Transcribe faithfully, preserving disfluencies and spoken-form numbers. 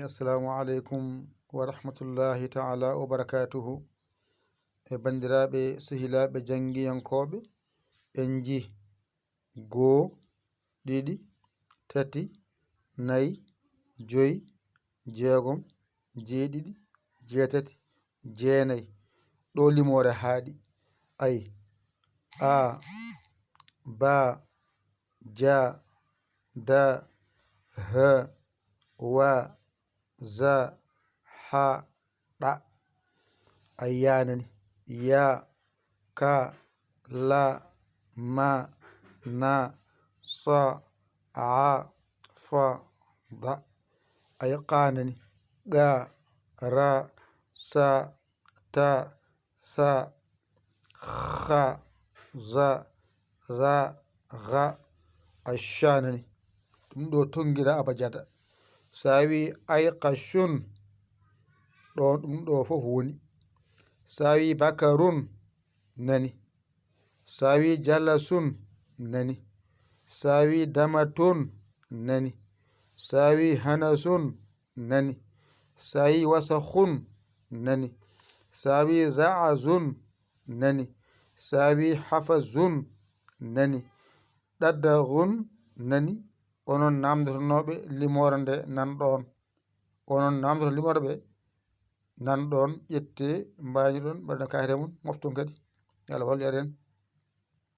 Assalamu aleykum wa rahmatullahi taala wa barakatuhu. E banndiraaɓe, sehilaaɓe, janngiyankooɓe, en nji goo, ɗiɗi, tati, nayi, joyi, jeegom, jeeɗiɗi, jeetati, jeenayi. Ɗo limoore haaɗi. Ay, a, ba, ja, da, ha, wa, za, ha, ɗa. A yanani. Ya, ka, la, ma, na, sa, a, fa, da. A qanani. Ga, ra, sa, ta, sa, xa, za, ra, ga. A shanani. Ɗum ɗo tongira abajada. Sa wi ayqashun, ɗon ɗum ɗo fof woni. Sa wi bakarun, nani. Sa wi jalasun, nani. Sa wi damatun, nani. Sa wi hanasun, nani. Sa wi wasakhun, nani. Sa wi za'azun, nani. Sa wi hafazun, nani. Ɗaddaghun, nani. Onon namdotonooɓe limoore nde, nan ɗon. Onon namdoto limoore ɓe, nan ɗon, ƴette, mbayni ɗon, mbaɗen kayre mum, mofton kadi. Yo Allah wallu en.